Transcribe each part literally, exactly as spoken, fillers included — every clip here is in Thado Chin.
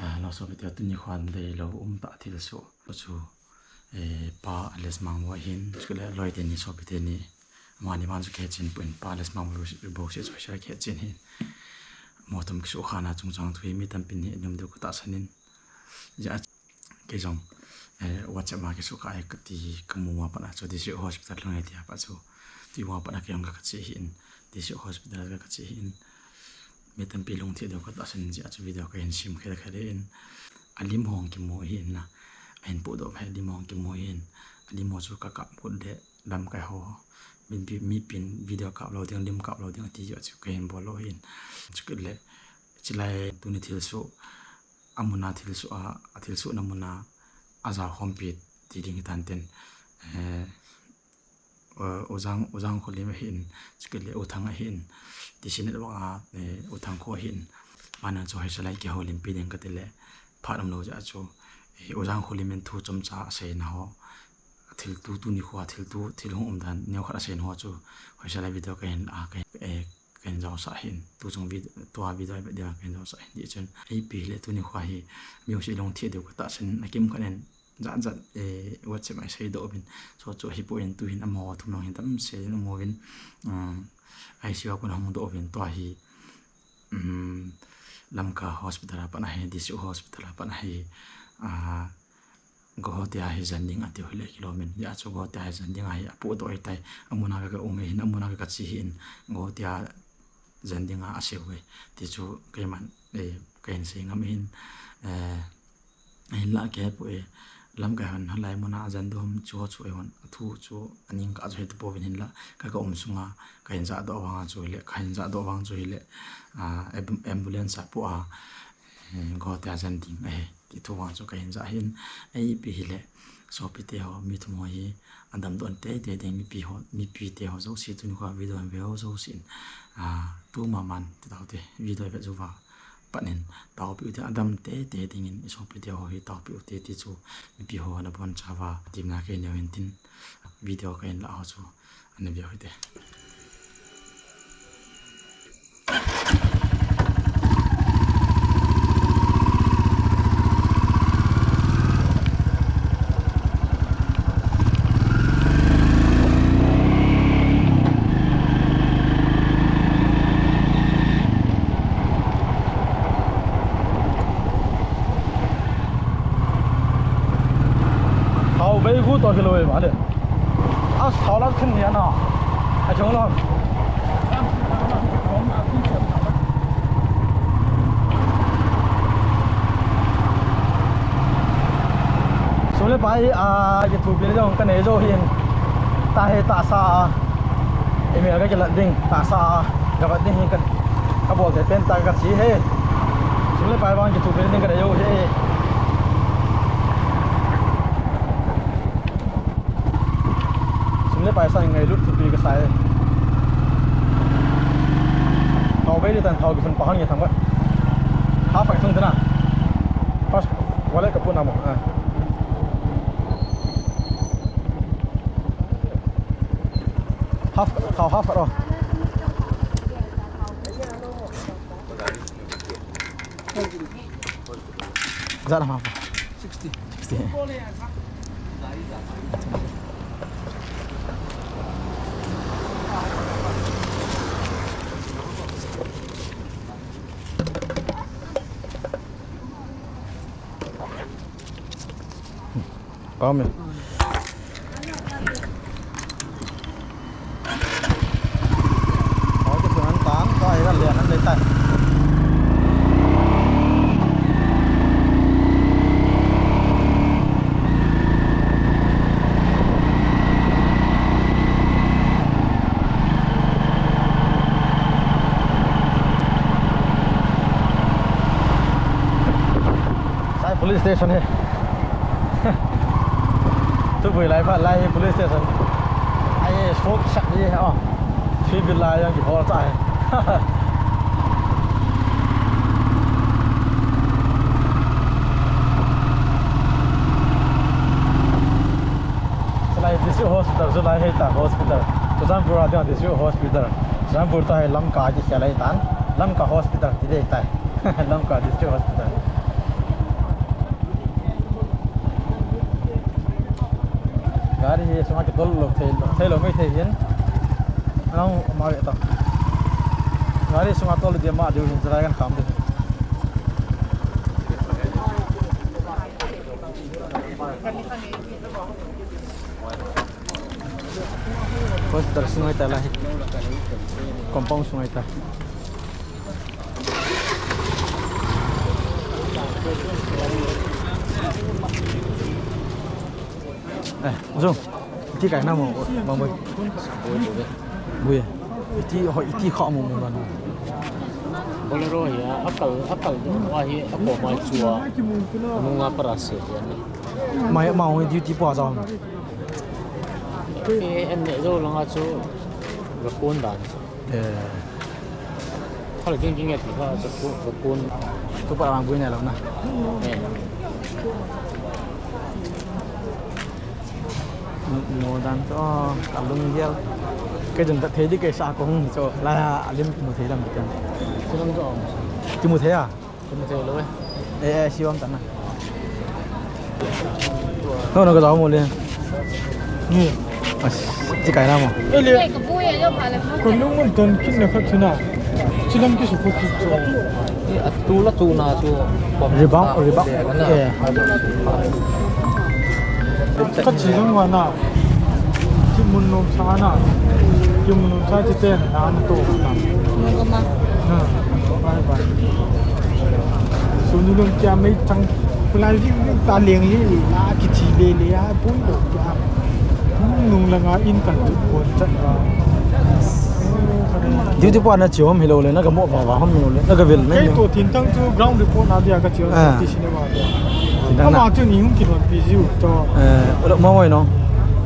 Ah, lo sopite, tuni kho a deilou umtah thilsoh chu, eh, Pa Alex Mangboi ahin, chule loi teni sopite ni, amani vang chu kichen pon, Pa Alex Mangboi bou se chu sera kichen ahin. Amaho toh kisukha na chungchang thu hi mi tampin hi aum diu katahsan in. Hijeh a kei jong, eh, WhatsApp ma kisukha e kati kamu ma pat a chu District Hospital lang e tia pat chu. Tua pat a kei jong ka, kache ahin. District Hospital ka, kache ahin. Mi tampi lungthim diu katahsan in jeh a chu video kahin sem khat khat in. Alim ho kimu ahin na. Ahin podoh phat lim ho kimu ahin. Alim ho chu kakap got le lamkai ho. Mi, mi, mipin video kap lou ding, lim kap lou ding ati jeh a chu kahin bol lou ahin. Chule, chulai tuni thilsoh, amun a thilsoh a, athilsoh na mun a, aja khompi ti ding hitan tin. Eh, U, U Jang, U Jang Kholim ahin, chule U Thang ahin, ti si network a, eh, U Thang kho ahin, amani chu hoisea lai kihoulimpi ding kati le, phat umlou jeh a chu, eh, U Jang Kholim in thu chomcha aseina ho, thil tu, tuni kho a thil tu, thil hung umdan, neokhat aseina ho chu, hoisea lai video kahin, ah, kahin, eh, kahin jaosah ahin, tu chung vid-, tua video a vet dia kahin jaosah ahin, hijeh chun, ipi hile tuni kho hi, music lungthim diu katahsan in, akimkhat in, jat jat, eh, WhatsApp a seidoh uvin, so chu ahipoi in tuhin amaho thum lang hi damsel in um uvin, um, I C U a kon hung doh uvin tua hi, um, Lamka Hospital a pat ahi, District Hospital a pat ahi, ah, Guwahati a hi jen ding atiu hile kilom in, hijeh a chu Guwahati a hi jen ding ahi, apodoh ahitai, amun a ka, ka um ahin, amun a ka, kache ahin, Guwahati a jen ding a asei uve, ti chu keiman, eh, kahin sei ngam ahin, eh, Ahinlah kei hepoi, lamkai hon halai mun a ajen diu ham chu chu eihon, athu chu aning kah chu hetoh pouvin hinlah, ka, ka um sunga, kahin jahdoh vang chu hile, kahin jahdoh vang chu hile, ah, am-, ambulance a po a, eh, Guwahati a jen ding ahi, ti thu vang chu kahin jah ahin, ipi hile, sopite ho, mi thum ho hi, adamdoh teitei ding, mipi ho, mipite ho jouse tuni kho a video ve ho jouse in, ah, tu maman, ti taute, video ve jou uva. Pat in taopeh ute, adam teitei dingin i sopite ho hi taopeh ute ti chu mipi ho nabonchauva temna kahin neiyin tin video kahin lah ho chu ana veu hite. Thao bei khu toh kilou e male. A thao la khin ni ana. A chong lo. Sum le pai, a, kithopi le jong kanei jou hin. Tahi tahsa a. Email kakilah ding, tahsa a. Kavet ding hin ka, kabol thei pen tah kache e. Sum le pai vang kithopi le ding kanei jou e. Sum le pai sang ngailut thupi kasa e. Thao bei le tan thao kithun pa hon nge thang ba. Half a kithun tena. First, wallet kapu na mo. Ah. Half, thao half ro. Jat ham? Sixty. Sixty. Kami. Sai police station hi. Tubui lai phat lai hi police station. Ai, smoke sak hi, oh. Three wheel lai jong kibol cha hi. Chulai District Hospital, chulai hi ta hospital. Churachandpur a ding District Hospital. Churachandpur ta hi Lamka kikhel ahi tan. Lamka Hospital ti ding tai. Lamka District Hospital. Sunga kitol lou thei, thei lou mai thei hin. Nang ma ve ta. Gari sunga tol dia ma diu hin, chulai kan kham de. Hospital sungai ta lai. Compound sungai ta. Eh, Zong. Iti kai na mo, Bang Boi. Boi. Iti ho, iti kha mo mo na. Bolero hi a, akal, akal do a hi, a ko mai chua. Nunga para se ya ni. Mai ma ho duty pa za. E, en ne zo langa chu, ga kon dan. Eh. Khal king king ati kha, chu khu, khu kun. Tu pa mang bui ne lo na. Eh. Mo dan to, alung gel. Ke jun ta thei di ke sa ko hung cho. La alim mu thei lam kan. Chu lam to. Ki mu thei a? Ki mu thei lo eh. Eh, eh, si wam ta na. No, no, ka daw mo le. Ni. As, ti kai na mo. Ele. Ko lung mun ton kin na khat thuna. Chilam ki su ko ki cho. Ni atu la tu na tu. Rebound, rebound. Eh. Ka chi lang wa na. Ki mun nom sa na. Ki mun nom sa chi ten na an to na. Nunga ma. Na. Bye bye. Sunu lung kia mei chang. Kulai ving ving ta leng li li la ki chi le le a pun do kia. Nung langa in kan tu pon chan ba. Duty pa na chi hom hi lo le, na ka mo va va hom hi lo le, na ka vel na. Kei to thin thang chu ground report na dia ka chi hom ti cinema dia. Ama chu ni hung ki don pi jiu to. Eh, ula ma wai no.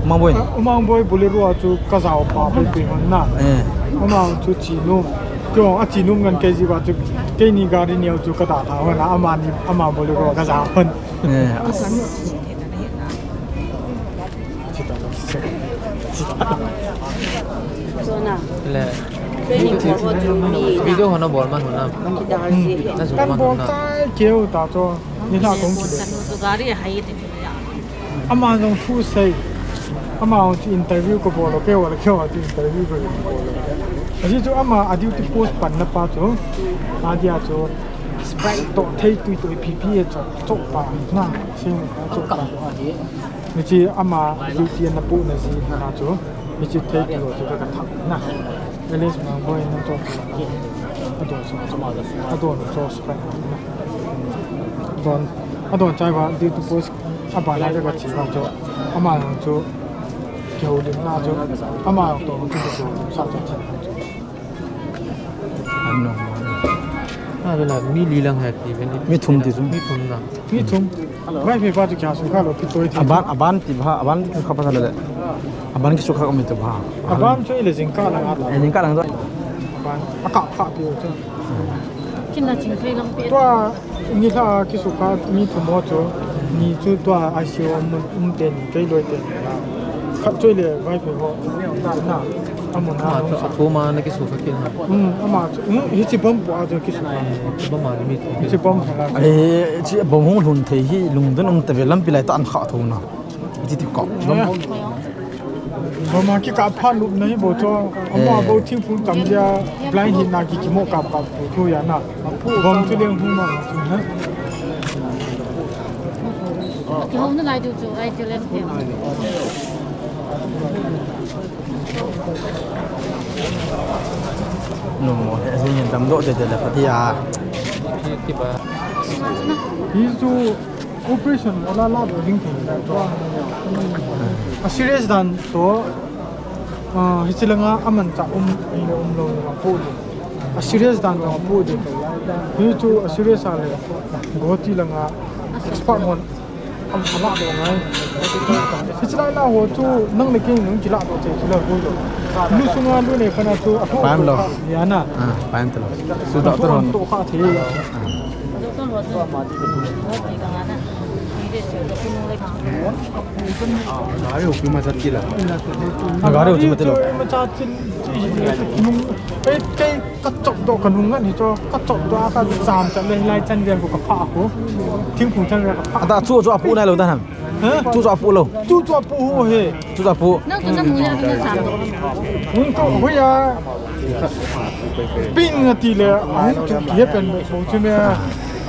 Ma wai. Ama Boi Bolero a chu ka jao pa pi pi hon na. Eh. Ama chu chi nu. Kyo, a chi num ngan kei ji ba chu, kei ni gari neo chu ka da tha ho na, ama ni, ama Bolero ka ja hon. Eh, as. Chona. Le. Kei ni bol ho chu mi. Video ho na bol man ho na. Ki da ji. Na jong kan man bol ho na. Tai keu ta cho. Ni la kong ki le. Kan chu gari hai te. Ama jong thu sei. Ama jong chu interview ko bol lo, kei wala kei wala chu interview ko bol lo. Aji chu ama a duty post pan na pa chu. A dia chu Sprite to thei tui to P P A chu cho pa na. Sei cho pa. Ni chi ama duty na pu na ji na chu. Ni chi thei tui lo chu ka thak na. Alex Mangboi na to. Adon so. Adon so Sprite na. Adon, adon chai ba duty post. Abana ka ka chi ba chu, ama chu kihoulimna chu, ama to chu kihoulim sa chu. Ano. A, la mi li lang hai ti ven. Mi thum ti chu. Mi thum na. Mi thum. Vaiphei pa chu kya su kha lo ki toi ti. Aban, aban ti ba, aban ki su kha pa le le. Aban ki su kha mi tu ba. Aban chu ile jingkah lang a ta. E, jingkah lang to. Aban, a ka pha ti chu. Kin na ching thei lam pi. Tua Ni la ki su kha mi thum ho chu, ni chu tua I C U um, um ten, kei loi ten la. Khat chu ile Vaiphei ho. Na, amun na. Ama chu apu ma na ki su kha kin ha. Um, ama chu, um, hi chi bom pu a chu ki su kha. Chi bom ma mi. Hi chi bom la. Eh, chi bom hung lhun thei hi lungdon um ta ve lampi lai ta an kha tho na. Iti ti ko. Bom. Bom a ki ka pha lup na hi bo cho. Ama bo thingphung tam dia blind hi na ki ki mo ka pa pu thu ya na. Bom chu leng hung ma chu na. Ki hung na lai du chu ai chu leng chu. No mo he, asin yin tam do de de la pa ti ya. Ti ba. Hi chu Operation wala la do ding thei. A serious dan to, ah, hichi langa aman cha um, um, um lo, um pu de. A serious dan to pu de. Hi chu a serious a le. Guwahati langa expert hon am ala do ngai. Hichi lai la ho chu nang le kei nung kila do che chu la ho lo. Lu sunga lu ne kana chu a ho. Pam lo. Ya na. Ah, pam to lo. Su doctor hon to kha the. Gari upi ma chat kila. Gari upi ma tilo. Ma chat kin, ei, kei ka chop do ka nung ngan hi cho, ka chop do ka cham chat le lai chan ve ko ka pha ko. Thingphung chan ve ka pha. Ata chu chu apu nai lo ta ham. Chu chu apu lou. Chu chu apu ho he. Chu chu apu. Nang tu na mu ya na sa. Hung to hoya. Ping ati le, hung tu ki he pen mo chu me.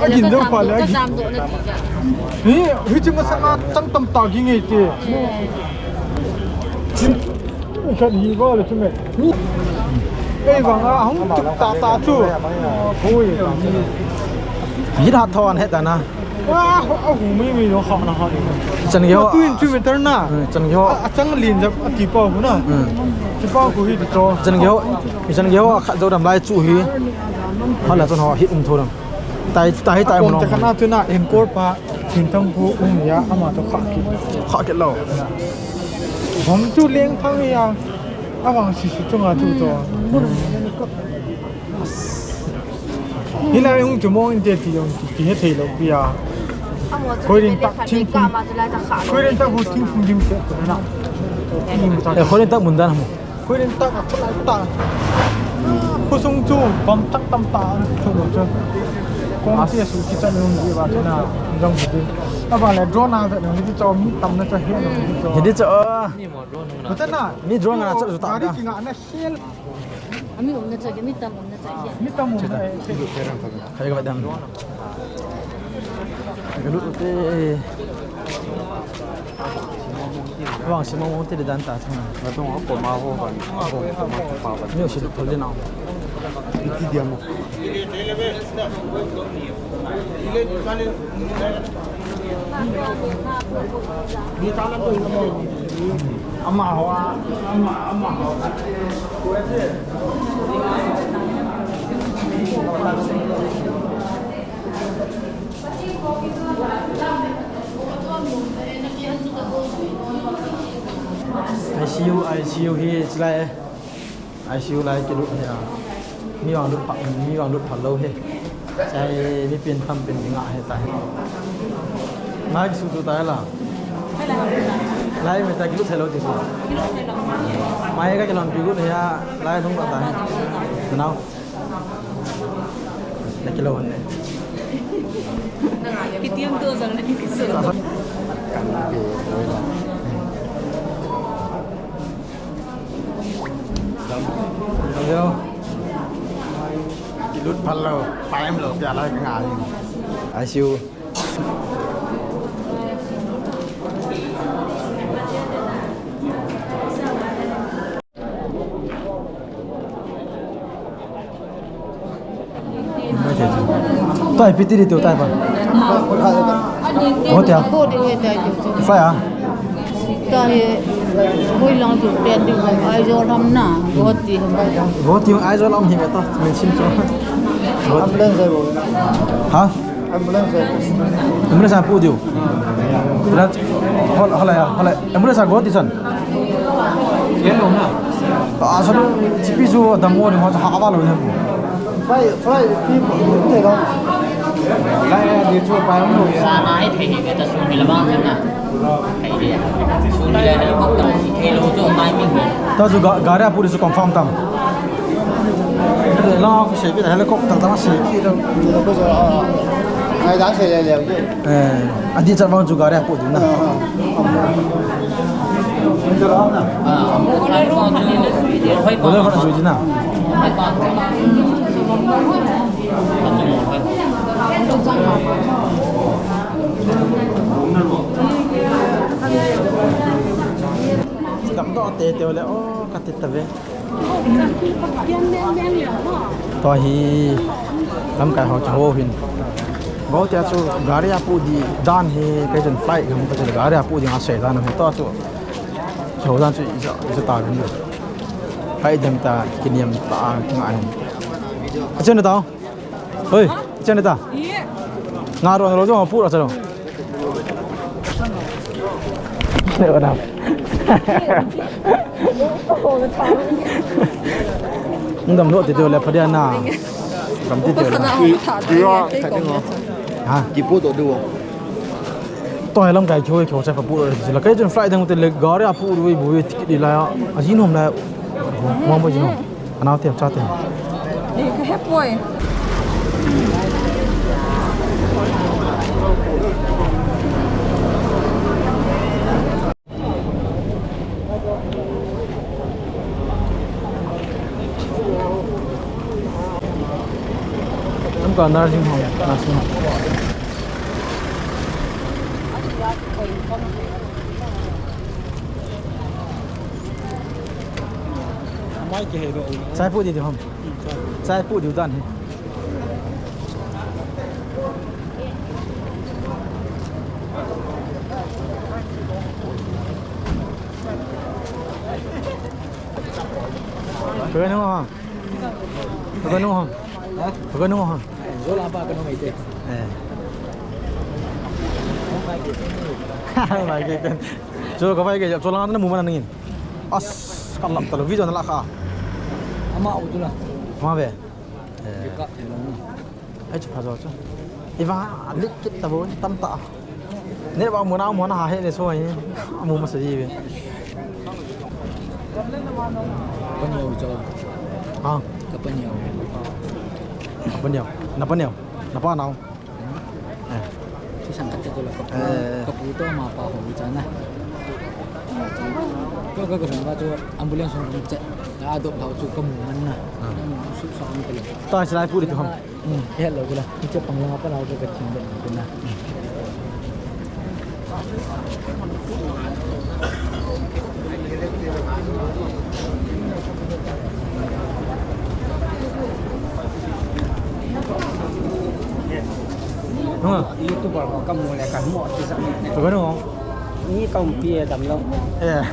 A gin deu pa le, a gin. Hi, hi chu masanga chang tam ta gi nge ti. Khat hi go le chu me. Ei vang a hung tuk ta ta chu. Hoi. Hi da thon he ta na. Wa, a hu mi mi yo ha na ha. Chan ge ho. Tu in chu me tar na. Hmm, chan ge ho. A chang lin jap a ti pa hu na. Hmm. Ti pa hu hi to. Chan ge ho. Chan ge ho khat jo dam lai chu hi. Ha la chon ho hi um tho dam. Tai, tai, tai. Kon mo. Te kana tu na en kor pa. Thin thang hu um ya ama to kha ki. Kha ki lo. Hom tu leng thang ya. Awang sisi chunga chu to. Hilai hung chu mong inte ti jong ki, ki he thei lou pi a. Khoi rin tak thing phung. Khoi rin tak hu thing phung dim se na. Eh, khoi rin tak mun dan mo. Khoi rin tak a khoi lai ta. Khu sung chu bom tak tam ta chu mo chu. Kong ti su ki chan lung ji ba na jong ji. Aba le drone a ve no ni cho mi tam na cho he no ni cho. He di cho. Ko ta na. Ni drone a cho ta. Ari ki nga na. Ami umna chake, mi tam umna chake. Mi tam umna chake. Khai ka dam. Ka lut te. Wang si mo mo te dan ta chang. Ka tong ko ma ho ban. Ko ma pa ban. Ni si thol de na. Iti dia mo. I C U, I C U hi chilai. I C U lai kilut hi a. Mi vang lut pha, mi vang lut pha lou hi. Chai mi pin tam pin ding a hi ta hi. Mai su tu ta la. Lai mi ta kilut thei lou ti su. Mai ka kilam pi gut hi a, lai thung ta ta hi. Nau. Na kilou han ne. Kitiam tu jang na kisu. Hello. Kilut phal lou, paim lou, pia lai ka ngai. I C U. Tai piti di tu tai pa. Oh, tia. Fai a. Ta he, hoi lang tu pen di, Aizawl ham na, Guwahati ham. Guwahati ham, Aizawl ham hi ta, min sim cho. Ambulance ai bo. Ha? Ambulance ai. Ambulance ai pu diu. Rat, hol, hol ya, hol. Ambulance ai Guwahati san. Yen lo na. Ta san, chipi su dam mo ni ho ha ba lo ne. Fly, fly, pi, pi, te lo. Lai, di chu pa mo. Sa na ai thei ni be ta su ni la ba na. Ta chu ga-, gari apu di chu confirm tam. La ko se bi helicopter ta se ki da. Ngai da se le le. Eh, adi chan vang chu gari apu di na. Bolero khat chu di na. Dam doh tete le, o, ka ti ta ve. Tua hi lamkai ho kiho hin. Guwahati a chu gari apu di dan hi, kei chun flight gam ka chu gari apu di nga sei dan hi. Tua chu kiho dan chu i ja, i ja ta gam. Flight dam ta kiniam ta nga hin. A chen ta. Oi, chen ta. Nga ro ro jo pu ro chalo. Ne ro da. Ngam lo te do le phadia na. Ngam te do le. Ha? Kipu do do. Toi lamkai kiho kiho cha pa pu ro la kai chen flight dang te le gari apu ro bu ticket di la. A jin hom la. Mo mo jin hom. Anau tem cha tem. Ni ka hepoi. Nursing home, nursing home. Chai pu di di home. Chai pu di dan hi. Peganu ha. Peganu ha. Peganu ha. Zola ba kanu mai te. Eh. Mai ke ten. Jo ka vai ke jo lang na mu mana nangin. As, kalap talo video na la kha. Ama u tu la. Ma ve. Eh. Ka, eh, lo na. Ai chu pha jo chu. Iva lik kit ta bo tam ta. Ne ba mu na mu na ha he ne so ai. Mu ma sa ji ve. Pani u cho. Ha. Ka pani u. Pani u. Na pani u. Na pa nau. Eh. Chu sang khat chu la ka pu, eh, ka pu to ma pa ho cha na. Ka, ka, ka sang ba chu ambulance hung che. A dop thau chu ka mu man na. Ah. Ka mu su sa ang ka le. Ta silai pu di tu ham. Hmm, hello kula. Ni che pang la pa la ka ka ching de tu na. Nunga. YouTuber ho ka mu le ka mu ti sa. Tu ka nunga. Ni ka um pi e dam lo. Eh.